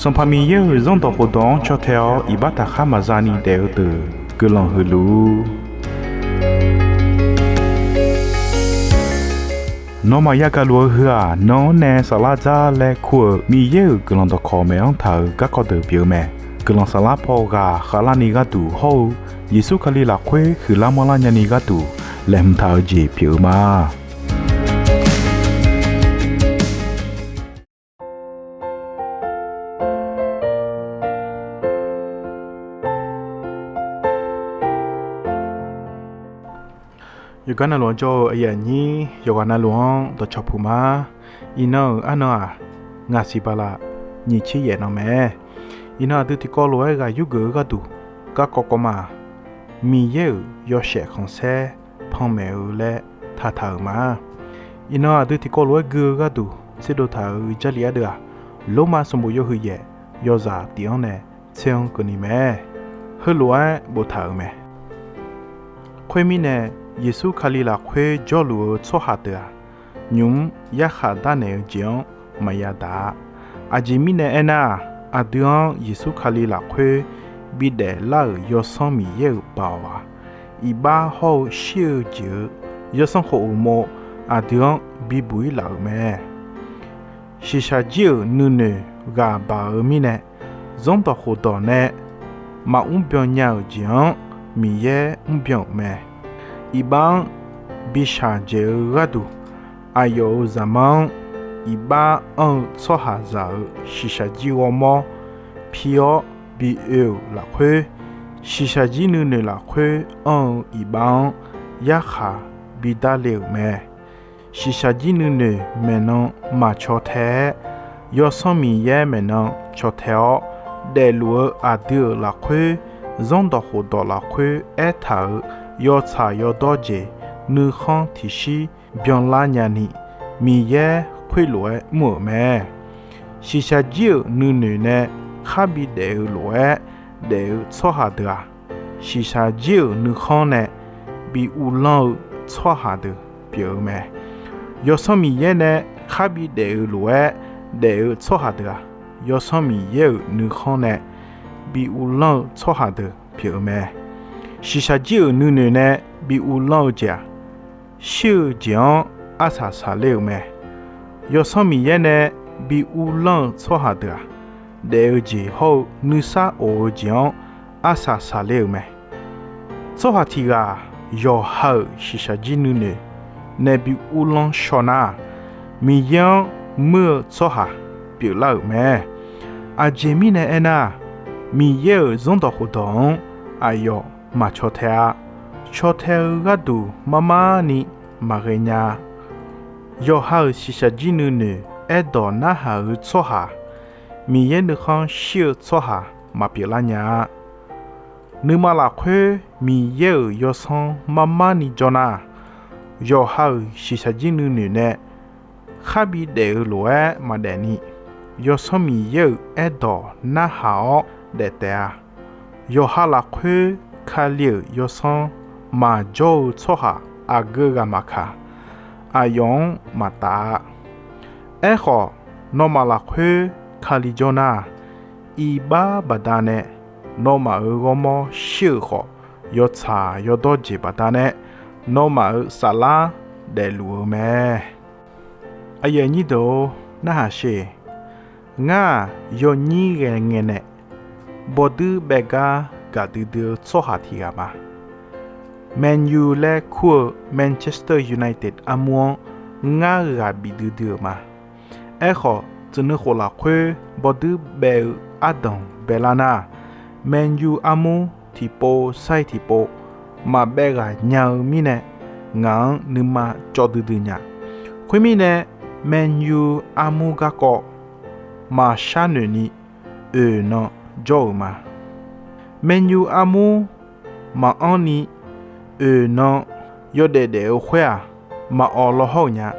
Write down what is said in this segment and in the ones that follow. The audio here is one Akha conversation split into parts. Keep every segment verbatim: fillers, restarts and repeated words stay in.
Sanqpaq Miqyaer-euq Zanrdawq khofdawq-anr caw tae-awr iqbax taqkhar maqza ni daef-eu deuq guiqlanq huiq luf-ur. Nawmaf yagaq luf-eu heu-aq, nan-anr nae saflar dzar laer kur-euq Miqyaer-euq guiqlanq dawqkawq maeq-anr taq-euq garkawv deuq pyeuf-eu mae. Guiqlanq saflar paw ghaq khavlarni gharduq hawr-eu Yeqsur Kali lafkhoer huiqlar manrlar nyani gharduq laeqhmq taq-eu jeq pyeuf-eu ma. Yawqgar navluf-anr jawr-eu aqyuif aqnyir yawqghaq navluf-anr dawqcawq puq ma. Iqnan-euq arnan-aq, ngaq siq bala nyiq tser yaef nan mae. Iqnan aqdui tiqkawv lof-aer ghaq yurgeuf-eu gharduq garkawv kawv ma-aq, Miqyaer-euq yawshaef khanqsaer panmaeq-eu laer taqtaq-euq ma. Iqnan aqdui tiqkawv lof-aer gui-eu gharduq tserdov taq-euq Jarlif ardeuv-aq, Lormav sanqbof yawhuiq yaef yawzaq tiq-anr nae tser-anr keuvni mae. Heulof-aer boftaq-euq mae. Khoermirnae, Yeqsur Kali lafkhoer jawrluf-eu tsawrhaq deuq-aq, nymq-mr yarkhaq darnaeq-eu jeq-anr maqya daq-a. Aqjeq mirnae aernar-aq, aqdui-anr Yeqsur Kali lafkhoer bidaef lar-euq Yawsanr Miqyaer-euq baoq-aq, iqbax hawr-eu shir-eu jeq-euq yawsanr khof uqmov aqdui-anr bibuq-ir laf-euq mae. Shiqshaq jir-euq nuinoeq ghaq baq-eu mirnae, zanrdawq khofdawq nae maqmr byan nya-euq jeq-anr Miqyaer mrbyan-euq mae. Iqbax-anr bishaq dzaeq-eu gharduq, aqyawf-euq zaqmar-anr iqbax anr-eu tsawrhaqzaq-euq shiqshaq jir ghawrmawr pi-awr bi oe-euq lafkhoer, shiqshaq jir nuinoeq lafkhoer anr-eu iqbax-anr yarkhaq bidar le-euq mae. Shiqshaq jir nuinoeq maeqnan maqcaw tae-aer, Yawsanr Miqyaer maeqnan caw tae-awr, daefluf-eu aqdui-euq lafkhoer, zanrdawq khofdawq lafkhoer aertaq-euq yawtsaq yawdawr jeq nuikhanr tiqshir byanlar nyani, Miqyaer khoerlof-aer mr-euq mae. Shiqshaq jir-euq nuinoeq nae kharbi daef-eu lof-aer daef-eu tsawrhaq deuq-aq, shiqshaq jir-euq nuikhanr nae bi uvlanr-eu tsawrhaq deuq pyeuf-eu mae. Yawsanr Miqyaer nae kharbi daef-eu lof-aer daef-eu tsawrhaq deuq-aq, Yawsanr Miqyaer-euq nuikhanr nae bi uvlanr-eu tsawrhaq deuq pyeuf-eu mae. Shiqshaq jir-euq nuinoeq nae bi uvlanr-eu jeq-aq, shir-eu jeq-anr arsaq saqler-euq mae. Yawsanr Miqyaer nae bi uvlanr-eu tsawrhaq deuq-aq, daef-eu jeq hawr-eu nuisar of-eu jeq-anr arsaq saqler-euq mae. Tsawrhaq tiq ghaq yawqha-euq shiqshaq jir nuinoeq nae bi uvlanr shaw nar-aq, Miqyaer-anr muir-eu tsawrhaq pyeuflar-euq mae. Aqjeq mirnae aernar-aq, Miqyaer-euq zanrdawq khofdawq-anr aqyawf maqcaw tae-a. Caw tae-eu gharduq mar mar ni maqghae nya-a. Yawqha-euq shiqshaq jir nuinoeq aerdawq narhaq-eu tsawrhaq, Miqyaer nuikhanr shir-eu tsawrhaq maqpyeuf lar nya-a. Nuima lafkhoer Miqyaer-euq yawsanr mar mar ni jawr nar, yawqha-euq shiqshaq jir nuinoeq nae kharbi daef-eu lof-aer maqdaef ni, Yawsanr Miqyaer-euq aerdawq narhaq-awr daef taef-a. Yawqha lafkhoer Kali-euq yawsanr maqjawr-eu tsawrhaq aqgeu ghaq maqkaq, aqyawf-anr maqtaf-a. Aerkhawf, nawmaf lafkhoer Kali jawr nar-aq, iqbax baqdanae nawmaf-euq ghawrmawr shir-euq khawf, yawtsaq yawdawr jeq baqdanae nawmaf-euq saflar daefluf-eu mae. Aqyuif aqnyir deuq-or, narhaq sher. Ngar-aq, yawnyir ghae ngae nae bawduir baev gar gaqdui dui-eu tsawrhaq tiq ghaq ma. Man U laer kur-eu Manchester United armur-anr ngar ghaq bif duidui-euq ma. Aerkhawf, tsuif nuikhof lafkhoer bawduir baev-eu ardanq baelar nar, Man U armur tiqpov sair tiqpov maqbaev ghaq nya-eu mirnae, ngaq-anr nuima cawv duidui nya. Khoermirnae, Man U armur garkawv maqshar noeq ni oeq nan jawr-euq ma. Man U armur maqanr ni oeq nan yawdaef daef-eu khoer-aq, maqawq law hawr-euq nya.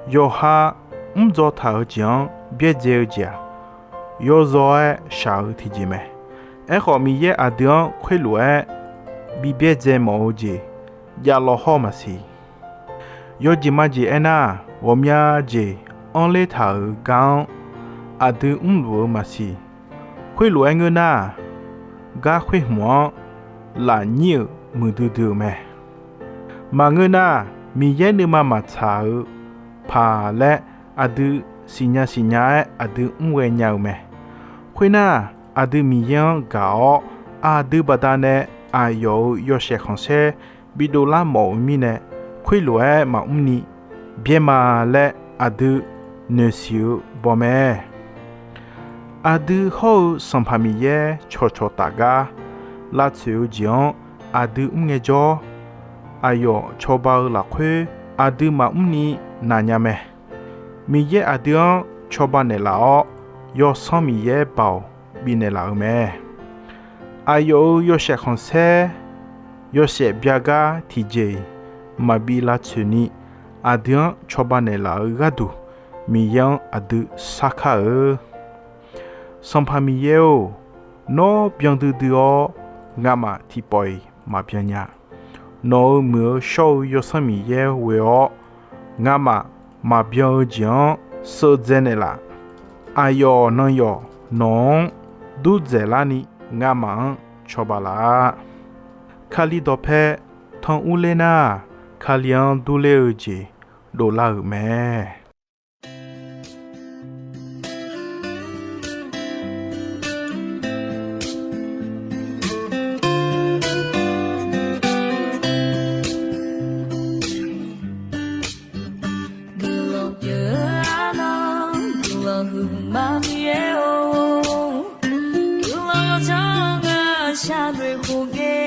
Yawqha mrdzaw taq-eu jeq-anr byaerdzae-eu jeq-aq, yawzaw-aer shaq-eu tiqjeq mae. Aerkhawf, Miqyaer aqdui-anr khoerlof-aer bi byaerdzae mawf-eu jeq jav law hawr maqsiq. Yawjeq majeq aernar, ghawqmya jeq anrler taq-euq gar-anr aqdui mrluf-eu maqsiq. Khoerlof-aer ngeur nar-aq, gar khoer hmq-anr lafnyir-euq muiqdui dui-euq mae. Maqngeur nar, Miqyaer nuima maqtsaq-eu paq laer aqdui siqnya siqnya-aer aqdui mrghae nya-euq mae. Khoernar, aqdui Miqyaer-anr gaq-awr, aqdui baqdanae aqyawf-euq yawshaef khanqsaer bidov lar mawf-eu mirnae, khoerlof-aer maqmr ni byaer ma laer aqdui noeqsiq-eu baw mae. Aqdui hawr-eu Sanqpaq Miqyaer cawqcawq taf gar lavtsoeq-eu jeq-anr aqdui mrngae jawr, aqyawf cawba-eu lafkhoer aqdui maqmr ni naqnya mae. Miqyaer aqdui-anr cawba naeqlaf-awr, Yawsanr Miqyaer baoq bifnaeq laf-euq mae. Aqyawf-euq yawshaef khanqsaer, yawshaef byagar tiqjeq-iq maqbi lavtsoeq ni, aqdui-anr cawba naeqlaf-eu gharduq, Miqyaer-anr aqdui sarkar-eu. Sanqpaq Miqyaer-or, nawr byandui dui-awr, ngamaf tiqpawf-iq maqbyan nya. Nawq-euq muiq-eu shawr-eu Yawsanr Miqyaer ghoe-awr, ngamaf maqbyan-eu jeq-anr sheuqdzae naeqlaf. Aqyawf nan yawf nawq-anr dur dzaeqlar ni ngamaf-anr cawba laf-a. Kali dawqpae tanqur ler nar, Kali-anr durler-eu jeq dovlar-euq mae. Guiqlanq pyeuf-eu arnan, guiqlanq huiqma Miqyaer-or, guiqlanq yawdzanr-eu ngar sharnoeq khof ngae,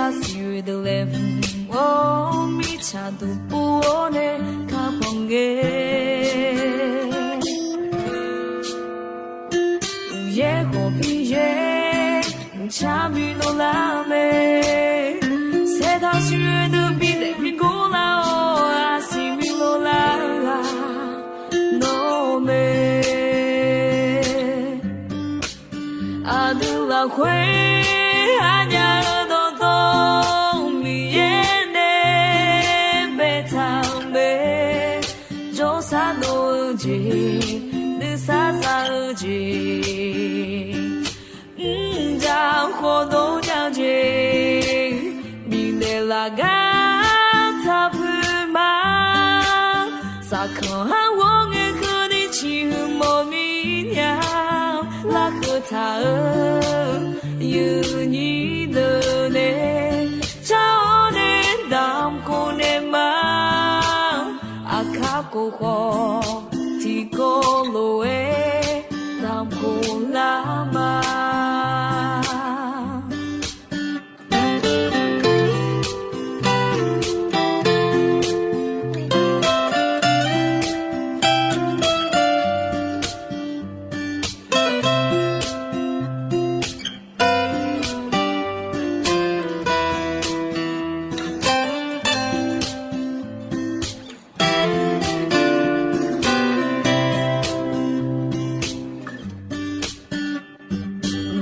aqsiq oe deuq laeqhmq-awr mirtsaq duq pov-awr nae kakhanq ngae, uqyaer khawf Miqyaer mqcar bi dovlar mae. Saertaq siq oe deuq bidaef bi gor lar-awr, aqsiq bi dovlar-aq nawr mae. Aqdui lafkhoer arnya-eu dawqtawv Miqyaer nae baetaq-euq mae. Jawrsar dov-eu jeq, nuisar za-eu jeq, mrjaq khawf dov nya-eu jeq, bifnaeq laf gar taqpuq ma. Saqkanq-anr ghawr ngae keuvni ciqhuiq mawf mir nya, larkeuv taq-eu yuifnyir deuq nae car-awr nae damq khof naeq ma. Aqkar khof khawf tiqkawv lof-aer damq khof lar ma.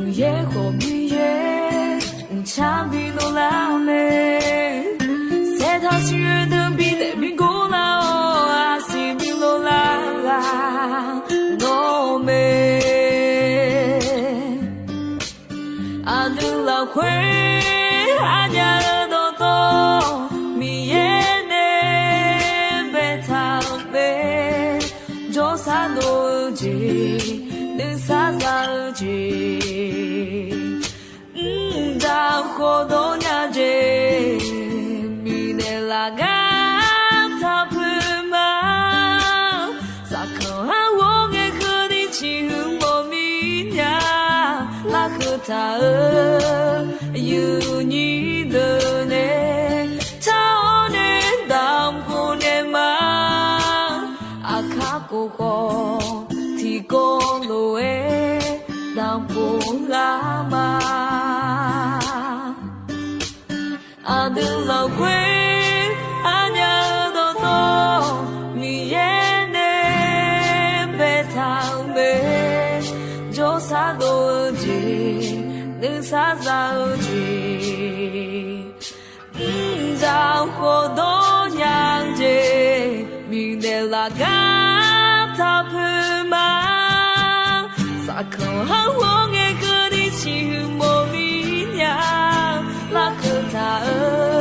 Uqyaer khawf Miqyaer mqcar bi dovlar mae. Saertaq siq oe deuq bidaef bi gor lar-awr, aqsiq bi dovlar-aq nawr mae. Aqdui lafkhoer arnya-eu dawqtawv Miqyaer nae baetaq-euq mae. Jawrsar dov-eu jeq, nuisar za-eu jeq, mrjaq khawf dov nya jeq, bifnaeq laf gar taqpuq ma. Saqkanq-anr ghawr ngae keuvni ciqhuiq mawf mir nya, larkeuv taq-eu yuifnyir deuq nae car-awr nae damq khof naeq ma. Aqkar khof khawf tiqkawv lof-aer damq khof lar ma. Aqdui lafkhoer arnya-eu dawqtawv Miqyaer nae baetaq-euq mae. Jawrsar dov-eu jeq, nuisar za-eu jeq, mrjaq khawf dov nya-eu jeq, bifnaeq laf gar taqpuq ma. Aqkawq-anr ghawr ngae keuvni ciqhuiq mawf mir nya-a, larkeuv taq-eu